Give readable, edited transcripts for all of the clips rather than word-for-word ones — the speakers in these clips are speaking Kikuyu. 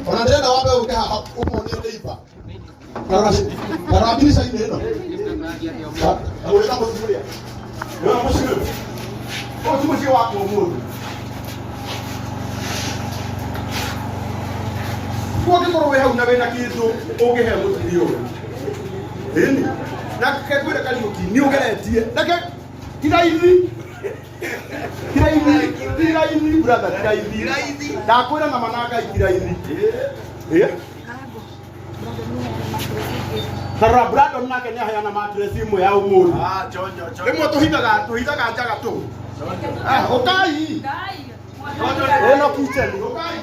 Ona ndĩrenda wambe ũke haha ũmonie ndĩiba. Tarora ndirica-inĩ ĩno. Ũrĩ na mũciĩ ũrĩa. Nĩwona mũciĩ ũyũ? Ũyũ ti mũciĩ wakwo ũmũthĩ. Koguo ũngĩkorwo wĩ hau na wĩna kĩndũ ũngĩhe mũtumia ũyũ. Ĩni. Na kengwĩre Kariũki nĩ ũgeretie. Reke ti raithi. Ti raithi. Ti raithi brother, ti raithi. Ndakwĩra na ma na Ngai ti raithi. Ĩ? Tarora Brandon nake nĩ aheana mattress ĩmwe ya ũmũthĩ. Rĩmwe tũhithaga tũhithaga njaga tũ. Ah, ũkai. Ĩno kitchen, ũkai.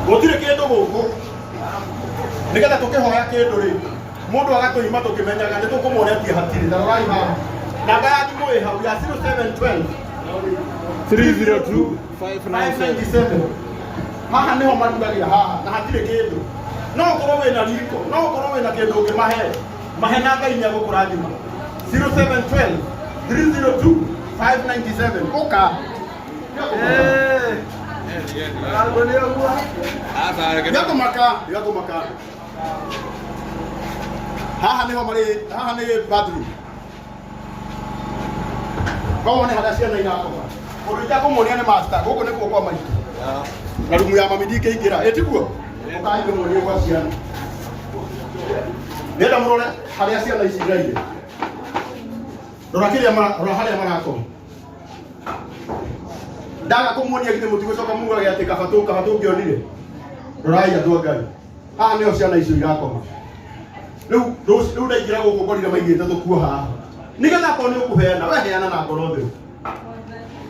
Gũtirĩ kĩndũ gũkũ. Nĩgetha tũkĩhoya kĩndũ rĩ, mũndũ agatũima tũkĩmenyaga nĩ tũkũmuonetie hatirĩ. Tarorai haha. Namba ya thimũ ĩ hau ya 0712 302 597. 597. Haha nĩho marugagĩra haha na hatirĩ kĩndũ. No ũkorwo wĩna riko, no ũkorwo wĩna kĩndũ ũngĩmahe. Mahe na Ngai nĩ egũkũrathima. 0712 302 597. Ũka. Nĩakũmaka, nĩakũmaka. Haha nĩho marĩ, haha nĩ bathroom. Koguo nĩ harĩa ciana irakoma. Ũndũ itakũmuonia nĩ master, gũkũ nĩkuo kwa maitũ. Na rumu ya mami ndingĩingĩra, ĩ tiguo? Ũkai ndĩmuonie gwa ciana. Ndĩrenda mũrore harĩa ciana ici iraire. Rora kĩrĩa mara, rora harĩa marakoma. Ndaga kũmuonia githĩ mũtigũcoka mugage atĩ kaba tũ kaba tũngĩonire. Rorai andũ a Ngai. Haha nĩho ciana icio irakoma. Rĩu rũci- rĩu ndaingĩra gũkũ ngorire maigĩte tũkuo haha. Nĩgetha akorwo nĩ ũkũheana, we heana na ngoro theru.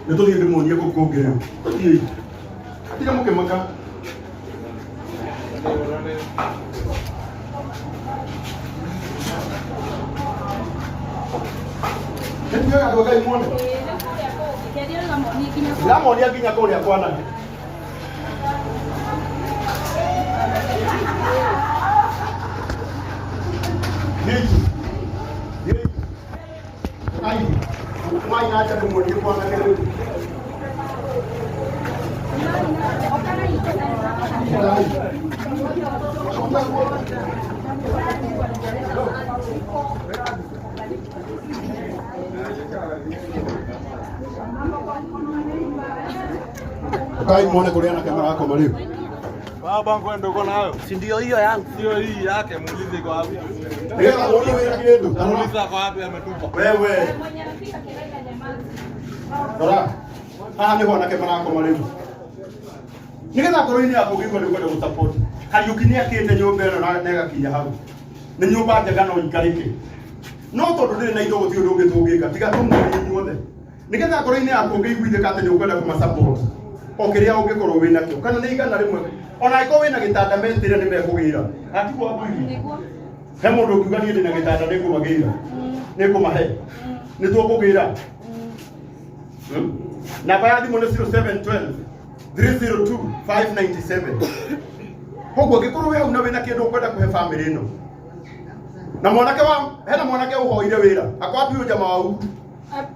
Nĩ tũthiĩ ndĩmuonie kũu kũngĩ rĩu. Tũthiĩi. Tiga mũkĩmaka. Nĩ tuoya andũ a Ngai muone. Ndĩramonia nginya kũrĩa kwanake. Thiĩi. Thiĩi. Ai, mai na nja ndĩmuonie kwanake rĩu. Ai. Ukai muone kuria anake marakoma riu. Baba ngwenda uko nayo? Si ndio hiyo yangu. Sio hii yake, muulize iko wapi. Nigetha wone wĩra kĩndũ. Tarora. Muulize ako wapi ametupa. Wewe. Rora. Haha nĩho anake marakoma rĩu. Nĩgetha ngoro-inĩ yaku ũngĩigua nĩ ũkwenda gũ-support. Kariũki nĩ akĩte nyũmba ĩno na ĩgakinya hau. Nĩ nyũmba njega no ikarĩke. No tondũ ndĩrĩ na indo gũtirĩ ũndũ ũngĩ tũngĩka tiga tũmuonie inyuothe. Nĩgetha ngoro-inĩ yaku ũngĩiguithĩka atĩ nĩ ũkwenda kũma support o kĩrĩa ũngĩkorwo wĩ nakĩo kana nĩ 100 ona angĩkorwo wĩna gĩtanda metĩre nĩ mekũgĩra. Atiguo Wambũi? He mũndũ ũngiuga niĩ ndĩna gĩtanda nĩ ngũmagĩra. Nĩ ngũmahe. Nĩ tũkũgĩra. Namba ya thimũ nĩ 0712 302 597. Koguo angĩkorwo wĩ hau na wĩna kĩndũ ũkwenda kũhe bamĩrĩ ĩno na mwanake wa hena mwanake ũhoire wĩra ako wapi huyo jamaa wa huku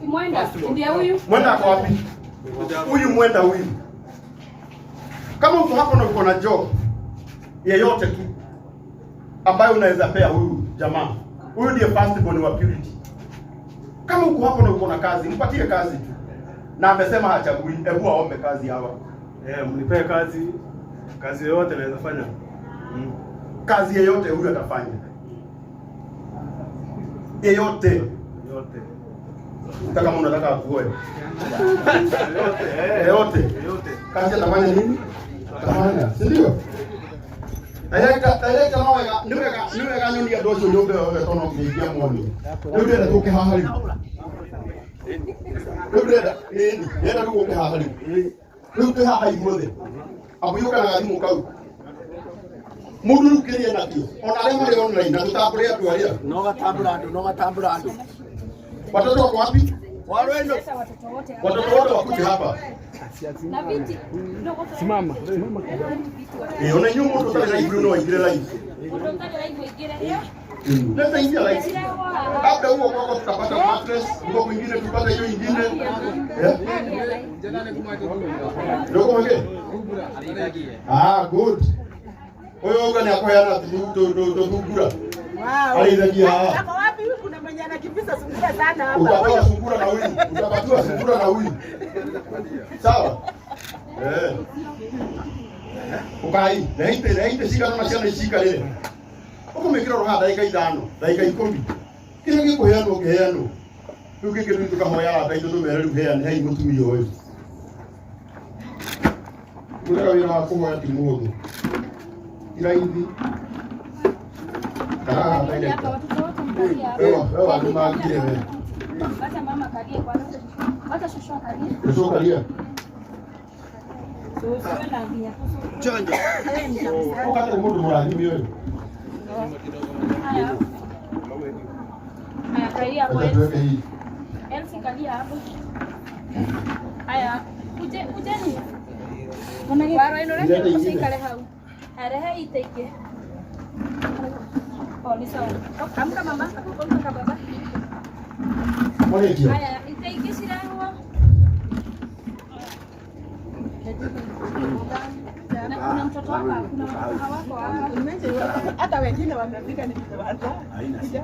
Mwenda, ndiye huyu. Mwenda ako wapi? Huyu mwenda huyu. Kama uko hapo na uko na job yeyote tu ambayo unaweza pea huyu jamaa, huyu ndiye first born wa Purity. Kama uko hapo na uko na kazi, mpatie kazi tu, na amesema hachagui. Hebu aombe kazi hawa, Eh, mnipee kazi. Kazi yoyote naweza fanya. Kazi yeyote huyu atafanya, yeyote, Yote. Hata kama unataka akuoe, Yote. Eh. yeyote Yote. Kazi atafanya nini? Atafanya, si ndio? Director, director no wega, nĩ wega, nĩ wega nyonie andũ acio nyũmba ĩyo yothe tondũ no nginya ingĩamuonia. Rĩu ndĩrenda tũke haha rĩu. Rĩu ndĩrenda, ĩni, ndĩrenda rĩu ũke haha rĩu. Rĩu twĩ haha ithuothe. Amũiyũka na gathimũ kau. Mũndũ rĩu kĩrĩa nakĩo, ona arĩa marĩ online na tũtambũre andũ arĩa. No gatambura andũ, no gatambura andũ. Watoto wako wapi? Warwendo. Sasa watoto wote hapa. Watoto wote wakuje hapa. Na viti. Simama. Simama. Ĩ, ona inyuĩ mũndũ ũtarĩ live rĩu no aingĩre live. Mũndũ ũtarĩ live aingĩre. Leta ingia like. Labda huko kwako tutapata mattress, huko kwingine tupate hiyo ingine. Yeah. Ndio kwa Ah, good. Huyo uga ni akoyana tu thungura. Arithagia haha. Ako wapi huyu? Kuna mwenye anakimbiza sungura sana hapa. Utapata sungura na huyu. Utapatiwa sungura na huyu. Sawa? Eh. Ukai, reite reite cigana na ciana icikarire. Ũkũmĩkĩra oro haha ndagĩka 5, ndagĩka 10. Kĩrĩa gĩkũheanwo kĩheanwo. Rĩu gĩkĩ rĩu tũkahoya arata aitũ tũmere rĩu heane hei mũtumia ũyũ. Kũrega wĩra wa kũhoya ti mũhũthũ. Ti raithi. Kana haha Hapa director. watoto wote mkalie hapa. Wewe wewe wanimakire wewe. Wacha mama akalie kwanza. Wacha shosho akalie. Ucokaria. Usiwe na vinyakusu. Ũkatĩ mũndũ mũrathime ũyũ. Haya. Haya, kalia hapo. Acha tuweke hii. Elsie kalia hapo. Haya, kuje kujeni. Waro ino Ilete reke ingine. usikale hau. Haya, rehe ite ingĩ. Oh, ni sawa. Amka mama, amka baba. Marĩkia. Haya, ite ingĩ cirehwo. Na kuna mtoto hapa, kuna watoto hawako hapa. Hata wengine wamefika ni vile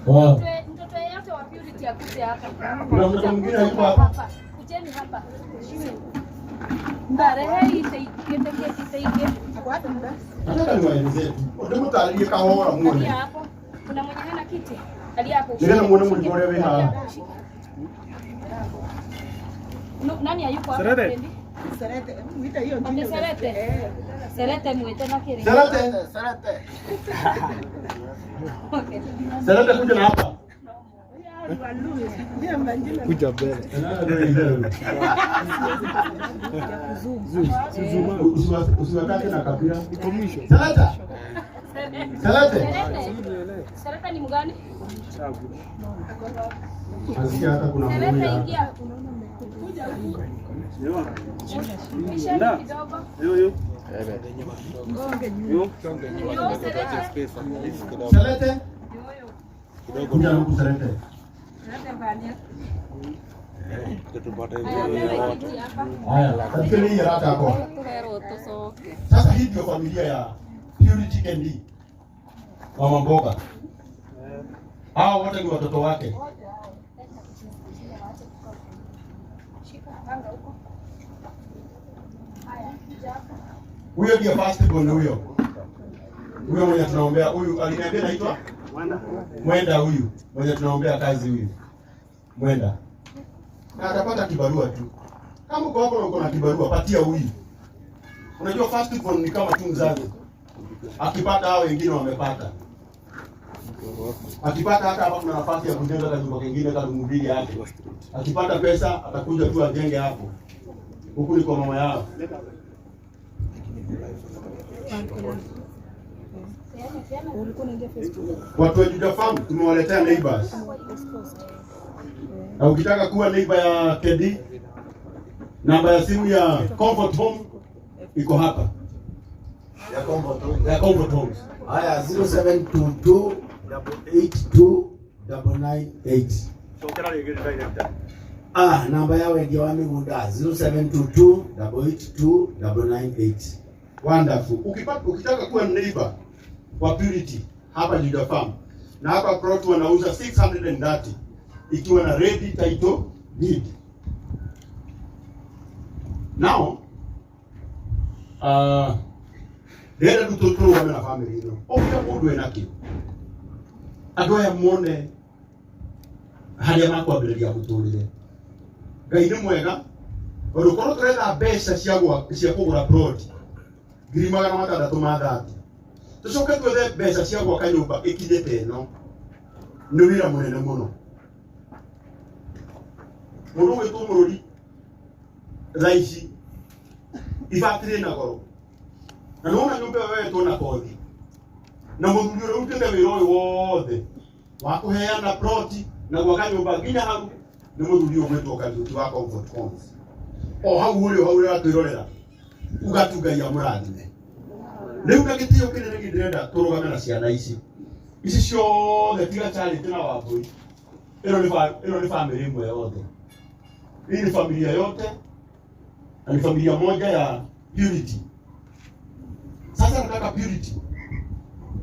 Wow. Mtoto yeyote wa Purity akuje hapa. Kuna mtoto mwingine hayuko hapa. Hapa. Kujeni hapa. Ndarehe ite ingĩ, ite ingĩ. Nataka niwaelezee tu. Ndĩmũtarĩrie kahora muone. Kalia hapo. Kuna mwenye hana kiti. Kalia hapo. Nĩgetha muone mũrigo ũrĩa wĩ haha. No, nani hayuko hapa? Serete. Fendi? Serete, mwite hiyo Okay, jina. Serete. Serete mwite na kiri. Serete. Okay. Serete kuja na hapa. Ndio majina. Kuja mbele. Usiwatake na kabila. Iko mwisho. Serete. Serete. Serete. Serete ni mgani? Nasikia hata kuna Serete mmoja. ingia. Pisheni kidogo. Yo yo. Yo, Serete. Serete. Kuja na huku Serete. Haya, pewe kiti hapa. Haya, katika hii haraka hapo. Sasa hii ndio familia ya Purity Kendi. Mama mboga. Hao wote ni watoto wake. Shika panga huko. Haya, kuja hapa. Huyo ndiye first born huyo. Huyo mwenye tunaombea huyu aliniambia naitwa Mwenda huyu mwenye tunaombea kazi huyu. Mwenda. Na atapata kibarua tu. Kama uko hapo na uko na kibarua patia huyu. Unajua first born ni kama tu mzazi. Akipata hao wengine wamepata. Akipata hata hapa kuna nafasi ya kujenga kanyumba kengine karumu mbili yake. Akipata pesa atakuja tu ajenge hapo. Huku ni kwa mama yao. Watu wa Juda Farm tumewaletea neighbors. Na ukitaka kuwa neighbor ya KD, namba ya simu ya Comfort Home iko hapa. Ya Comfort Home. Ya Comfort Homes. Haya 0722 882 998. Cokera rĩngĩ director. Ah, namba ya wendia wa mĩgũnda 0722 882 998. Wonderful. Ukipata, ukitaka kuwa neighbor wa Purity hapa Juda Farm na hapa plot wanauza 630 ikiwa na ready title deed. Now ndĩrenda tu tũrũgame na family ĩno o kila mũndũ ena kĩo andũ aya mone harĩa makwambĩrĩria mũtũrĩre. Ngai nĩ mwega tondũ korwo tũretha mbeca cia kũgũra plot 630,000 tũcoke twethe mbeca cia gwaka nyũmba ĩkinyĩte ĩno nĩ wĩra mũnene mũno. Mũndũ ũgwĩtwo Mũrũri thaa ici ibati rĩna goro na nĩwona nyũmba ĩyo yoetwo na kothi na mũthuri ũrĩa ũrutĩte wĩra ũyũ wothe wa kũheana ploti na gwaka nyũmba nginya hau nĩ mũthuri ũyũ ũgwĩtwo Kariũki wa Comfort Homes. O hau ũrĩ o hau ũratwĩrorera uga tu Ngai amũrathime. Rĩu na gĩtĩo kĩnene gĩ ndĩrenda tũrũgame na ciana ici. Ici ciothe tiga Charity na Wambui. Ĩno nĩ family ĩmwe yothe. Hii ni familia yote na ni familia moja ya Purity. Sasa nataka Purity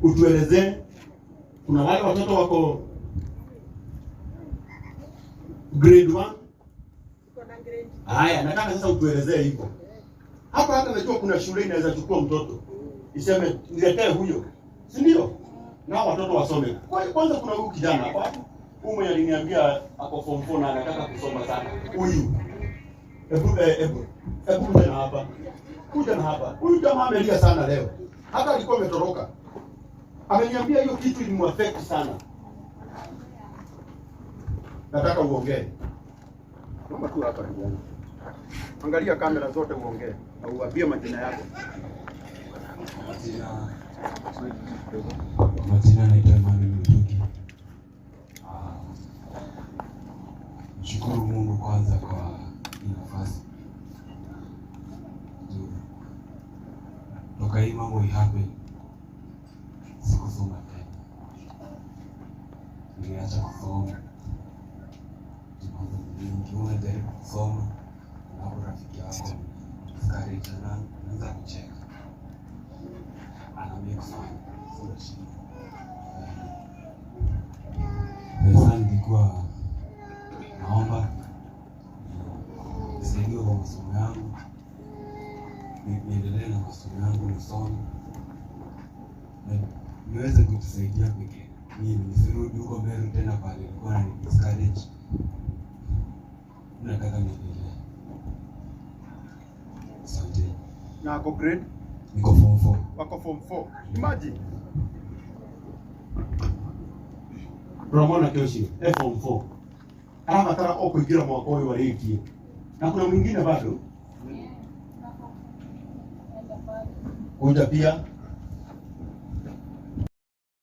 utuelezee, kuna wale watoto wako grade 1. Tuko na grade. Haya, nataka sasa utuelezee hivyo. Hapa hata najua kuna shule inaweza chukua mtoto iseme niletee huyo, si ndio? Na watoto wasome. Kwa hiyo kwanza kuna huyu kijana hapa, huyu mwenye aliniambia ako form 4 na anataka kusoma sana. Huyu. Hebu kuja na hapa. Kuja na hapa. Huyu jamaa amelia sana leo. Hata alikuwa ametoroka. Ameniambia hiyo kitu ilimuaffect sana. Nataka uongee. Naomba tu hapa ndugu yangu. Angalia kamera zote uongee na uambie majina yako. Majina naitwa Emmanuel Mtuki. Shukuru Mungu kwanza kwa hii nafasi. Juu toka hii mambo ihappen sikusoma tena, niliacha kusoma. Juu mambo mingi, unajaribu kusoma na hapo rafiki yako discourage, anaanza kucheka, ana make fun, so unashindwa. Sasa nilikuwa naomba nisaidiwe kwa masomo yangu, niendelee na masomo yangu, nisome na niweze kujisaidia pekee mimi, nisirudi huko Meru tena pale nilikuwa na discourage. Nataka niendelee. Asante. Na ako grade? Niko form 4. Wako form 4. Imagine. Ramona Kyoshi, eh, form 4. Arabatara o kuingira mwaka ũyũ arĩkie. Na kuna mwingine bado kuja pia.